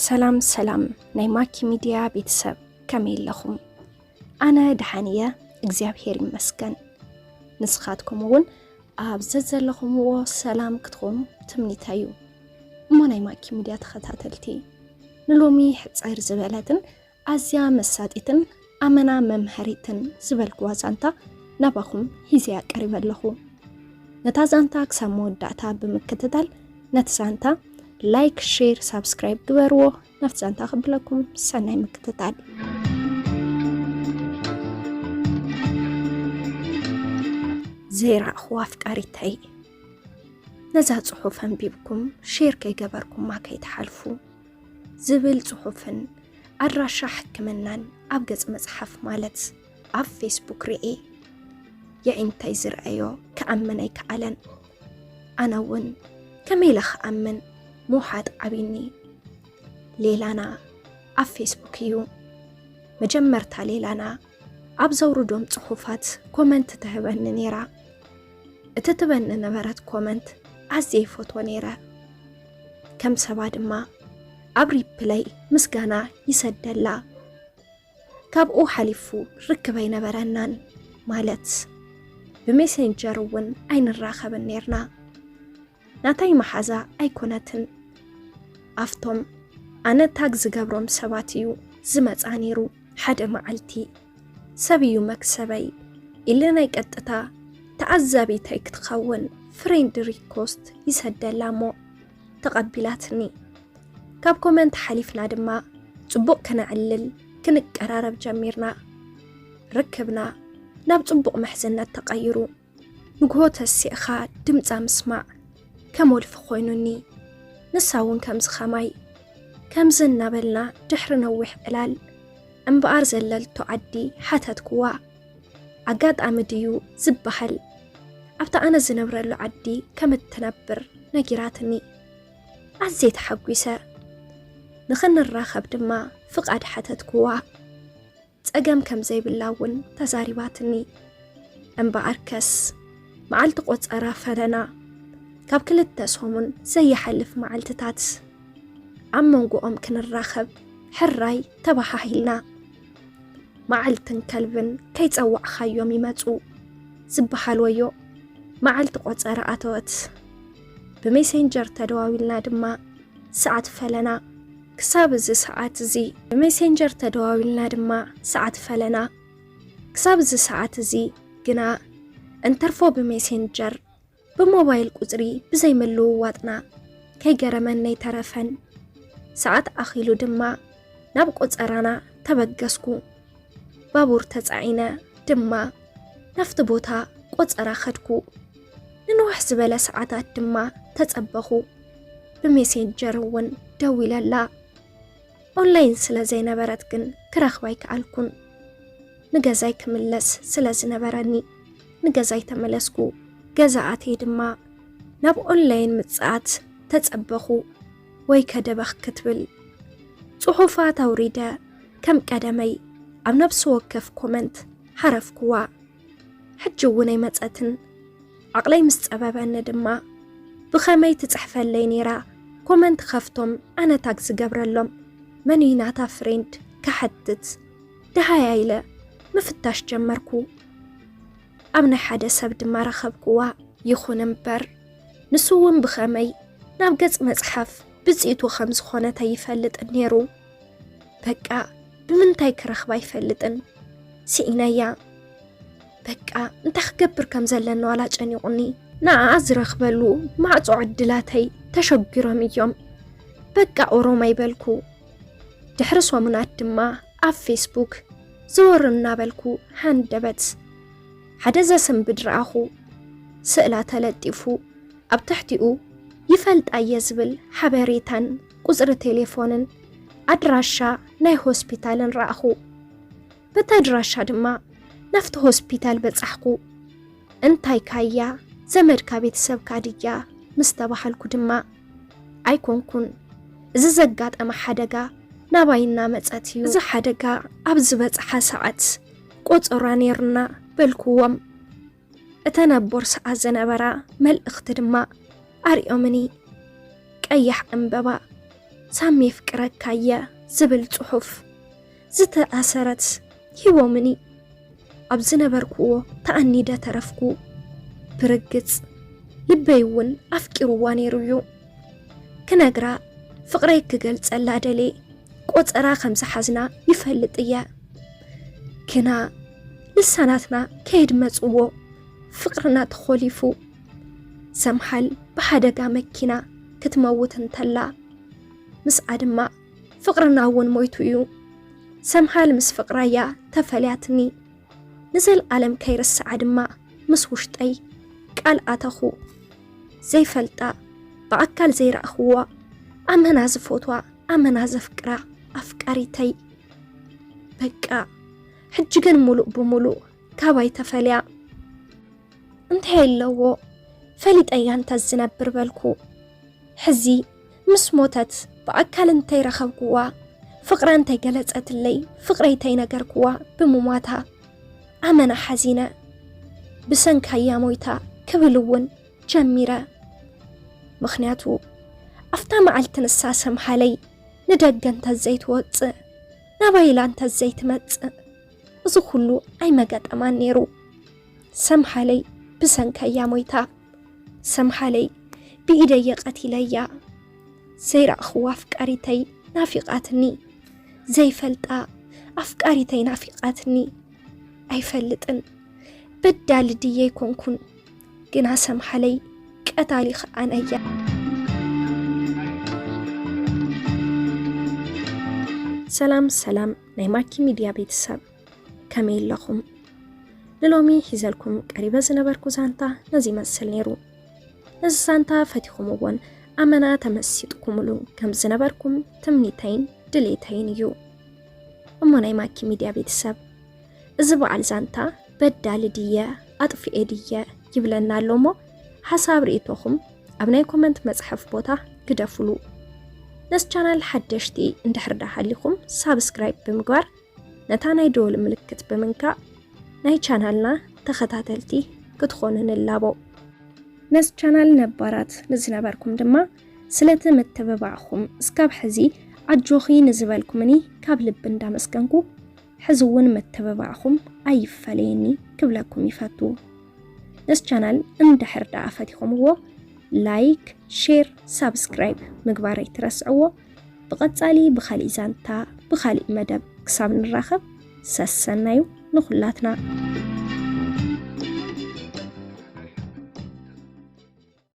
ሰላም ሰላም ናይ ማኪ ሚድያ ቤተሰብ፣ ከመይ ኣለኹም? ኣነ ደሓን እየ፣ እግዚኣብሔር ይመስገን። ንስኻትኩም እውን ኣብ ዘዘለኹምዎ ሰላም ክትኾኑ ትምኒተይ እዩ። እሞ ናይ ማኪ ሚድያ ተኸታተልቲ፣ ንሎሚ ሕጽር ዝበለትን ኣዝያ መሳጢትን ኣመና መምሃሪትን ዝበልክዋ ዛንታ ናባኹም ሂዘያ ቀሪበ ኣለኹ። ነታ ዛንታ ክሳብ መወዳእታ ብምክትታል ነቲ ዛንታ ላይክ፣ ሼር፣ ሳብስክራይብ ግበርዎ። ናብቲ ዛንታ ክብለኩም ሰናይ ምክትታል። ዘይረኣኽዋ ኣፍቃሪተይ፣ ነዛ ጽሑፍ ኣንቢብኩም ሼር ከይገበርኩማ ከይትሓልፉ ዝብል ጽሑፍን ኣድራሻ ሕክምናን ኣብ ገጽ መጽሓፍ ማለት ኣብ ፌስቡክ ርኤ። የዒንተይ ዝረኣዮ ክኣምን ኣይከኣለን። ኣነ እውን ከመይ ኢለ ክኣምን ምውሓጥ ዓቢኒ። ሌላና ኣብ ፌስቡክ እዩ። መጀመርታ ሌላና ኣብ ዘውርዶም ጽሑፋት ኮመንት ትህበኒ ነይራ። እቲ ትበኒ ነበረት ኮመንት ኣዝየ ይፈትዎ ነይረ። ከም ሰባ ድማ ኣብ ሪፕለይ ምስጋና ይሰደላ። ካብኡ ሓሊፉ ርክብ ኣይነበረናን፣ ማለት ብሜሴንጀር እውን ኣይንራኸብን ነይርና። ናተይ መሓዛ ኣይኮነትን። ኣብቶም ኣነ ታግ ዝገብሮም ሰባት እዩ ዝመጻ ነይሩ። ሓደ መዓልቲ ሰብ እዩ መክሰበይ ኢለ ናይ ቀጥታ ተዓዛቢተይ ክትኸውን ፍሬንድ ሪኮስት ይሰደላ እሞ ተቐቢላትኒ። ካብ ኮመንት ሓሊፍና ድማ ጽቡቕ ክነዕልል ክንቀራረብ ጀሚርና። ርክብና ናብ ጽቡቕ ምሕዝነት ተቐይሩ። ንግሆ ተሲእኻ ድምጻ ምስማዕ ከም ወልፊ ኮይኑኒ። ንሳ እውን ከምዚ ኸማይ። ከምዚ እናበልና ድሕሪ ነዊሕ ዕላል እምበኣር ዘለልቶ ዓዲ ሓተትክዋ። ኣጋጣሚ ድዩ ዝበሃል ኣብቲ ኣነ ዝነብረሉ ዓዲ ከም እትነብር ነጊራትኒ። ኣዝየ ተሓጒሰ። ንኽንራኸብ ድማ ፍቓድ ሓተትክዋ። ጸገም ከም ዘይብላ እውን ተዛሪባትኒ። እምበኣርከስ መዓልቲ ቆጸራ ፈለና። ካብ ክልተ ሰሙን ዘይሓልፍ መዓልትታት ኣብ መንጎኦም ክንራኸብ ሕራይ ተባሃሂልና። መዓልትን ከልብን ከይጸዋዕኻዮም ይመጹ ዝበሃል ወዮ መዓልቲ ቆጸራ ኣተወት። ብሜሴንጀር ተደዋዊልና ድማ ሰዓት ፈለና። ክሳብ እዚ ሰዓት እዚ ብሜሴንጀር ተደዋዊልና ድማ ሰዓት ፈለና። ክሳብ እዚ ሰዓት እዚ ግና እንተርፎ ብሜሴንጀር ብሞባይል ቁጽሪ ብዘይ ምልውዋጥና ከይገረመን ኣይተረፈን። ሰዓት ኣኺሉ ድማ ናብ ቆጸራና ተበገስኩ። ባቡር ተጻዒነ ድማ ናብቲ ቦታ ቆጸራ ከድኩ። ንንውሕ ዝበለ ሰዓታት ድማ ተጸበኹ። ብሜሴንጀር እውን ደዊለላ። ኦንላይን ስለ ዘይነበረት ግን ክረኽባ ኣይከኣልኩን። ንገዛይ ክምለስ ስለ ዝነበረኒ ንገዛይ ተመለስኩ። ገዛ ኣትየ ድማ ናብ ኦንላይን ምጽኣት ተጸበኹ። ወይ ከደበኽ ክትብል ጽሑፋት ኣውሪደ ከም ቀደመይ ኣብ ነፍሲ ወከፍ ኮመንት ሓረፍክዋ። ሕጂ እውን ኣይመጸትን። ዓቕለይ ምስ ጸበበኒ ድማ ብኸመይ ትጽሕፈለይ ነይራ ኮመንት ከፍቶም ኣነ ታግ ዝገብረሎም መን እዩ ናታ ፍሬንድ ክሓትት ደሃያ ኢለ ምፍታሽ ጀመርኩ። ኣብ ናይ ሓደ ሰብ ድማ ረኸብክዋ። ይኹን እምበር ንሱ እውን ብኸመይ ናብ ገጽ መጽሓፍ ብጽኢቱ ከም ዝኾነት ኣይፈልጥን ነይሩ። በቃ ብምንታይ ክረኽባ ኣይፈልጥን። ስኢነያ። በቃ እንታይ ክገብር ከም ዘለኒ ዋላ ጨኒቑኒ። ንዓኣ ዝረኽበሉ ማዕጾ ዕድላተይ ተሸጊሮም እዮም። በቃ ኦሮማይ በልኩ። ድሕሪ ሰሙናት ድማ ኣብ ፌስቡክ ዘወር እናበልኩ ሃንደበት ሓደ ዘስንብድ ረኣኹ። ስእላ ተለጢፉ ኣብ ትሕቲኡ ይፈልጣ እየ ዝብል ሓበሬታን ቁጽሪ ቴሌፎንን ኣድራሻ ናይ ሆስፒታልን ረኣኹ። በቲ ኣድራሻ ድማ ናብቲ ሆስፒታል በጻሕኩ። እንታይ ካያ ዘመድካ ቤተሰብካ ድያ ምስ ተባሃልኩ ድማ ኣይኮንኩን፣ እዚ ዘጋጠመ ሓደጋ ናባይ እናመጸት እዩ። እዚ ሓደጋ ኣብ ዝበጽሓ ሰዓት ቆጸራ ነይሩና በልኩዎም። እተን ኣብ ቦርስኣ ዝነበራ መልእኽቲ ድማ ኣርእዮምኒ። ቀያሕ ዕምበባ፣ ሳሚ የፍቅረካ እየ ዝብል ጽሑፍ ዝተኣሰረት ሂቦምኒ። ኣብ ዝነበርኩዎ ተኣኒደ ተረፍኩ። ብርግጽ ልበይ እውን ኣፍቂርዋ ነይሩ እዩ። ክነግራ ፍቕረይ ክገልጸላ ደሌ። ቆጸራ ከም ዝሓዝና ይፈልጥ እየ። ግና ልሳናትና ከየድመጽዎ ፍቕርና ተኾሊፉ። ሰምሃል ብሓደጋ መኪና ክትመውት እንተላ፣ ምስኣ ድማ ፍቕርና እውን ሞይቱ እዩ። ሰምሃል ምስ ፍቕረያ ተፈልያትኒ። ንዘለኣለም ከይርስዓ ድማ ምስ ውሽጠይ ቃል ኣተኹ። ዘይፈልጣ፣ ብኣካል ዘይረኣኽዋ፣ ኣመና ዝፈትዋ፣ ኣመና ዘፍቅራ ኣፍቃሪተይ። በቃ፣ ሕጂ ግን ሙሉእ ብሙሉእ ካባይ ተፈልያ። እንታይ ኣለዎ፣ ፈሊጠያ እንተ ዝነብር በልኩ። ሕዚ ምስ ሞተት ብኣካል እንተይረኸብኩዋ፣ ፍቕራ እንተይገለጸትለይ፣ ፍቕረይ እንተይነገርኩዋ ብምሟታ ኣመና ሓዚነ። ብሰንካያ ሞይታ ክብል እውን ጀሚረ። ምኽንያቱ፣ ኣብታ መዓልቲ ንሳ ሰምሃለይ ንደገ እንተ ዘይትወጽእ፣ ናባይ ኢላ እንተ ዘይትመጽእ፣ እዚ ኩሉ ኣይመገጠማን ነይሩ። ሰምሃለይ ብሰንካያ ሞይታ። ሰምሃለይ ብኢደየ ቀቲለያ። ዘይረኣኽዋ ኣፍቃሪተይ ናፊቓትኒ። ዘይፈልጣ ኣፍቃሪተይ ናፊቓትኒ። ኣይፈልጥን። በዳሊ ድየ ኣይኮንኩን። ግና ሰምሃለይ ቀታሊ ኸኣ ኣነ እየ። ሰላም፣ ሰላም ናይ ማኪ ሚድያ ቤተሰብ፣ ከመይ ኣለኹም? ንሎሚ ሒዘልኩም ቀሪበ ዝነበርኩ ዛንታ ነዚ ይመስል ነይሩ። ነዚ ዛንታ ፈቲኹምዎን ኣመና ተመሲጥኩምሉ ከም ዝነበርኩም ትምኒተይን ድሌተይን እዩ። እሞ ናይ ማኪ ሚድያ ቤተሰብ፣ እዚ በዓል ዛንታ በዳሊ ድየ ኣጥፍኤ ድየ ይብለና ኣሎ እሞ፣ ሓሳብ ርእይቶኹም ኣብ ናይ ኮመንት መጽሓፍ ቦታ ግደፉሉ። ነዚ ቻናል ሓደሽቲ እንድሕር ዳ ሃሊኹም ሳብስክራይብ ብምግባር ነታ ናይ ደወል ምልክት ብምንካእ ናይ ቻናልና ተኸታተልቲ ክትኾኑ ንላቦ። ነዚ ቻናል ነባራት ንዝነበርኩም ድማ ስለቲ ምትብባዕኹም እስካብ ሕዚ ኣጆኺ ንዝበልኩምኒ ካብ ልቢ እንዳመስገንኩ፣ ሕዚ እውን ምትብባዕኹም ኣይፈለየኒ ክብለኩም ይፈቱ። ነዚ ቻናል እንድሕር ደኣ ፈቲኹምዎ፣ ላይክ፣ ሼር፣ ሳብስክራይብ ምግባር ኣይትረስዕዎ። ብቐጻሊ ብኻሊእ ዛንታ፣ ብኻሊእ መደብ ክሳብ ንራኸብ ሰሰናዩ ንኹላትና።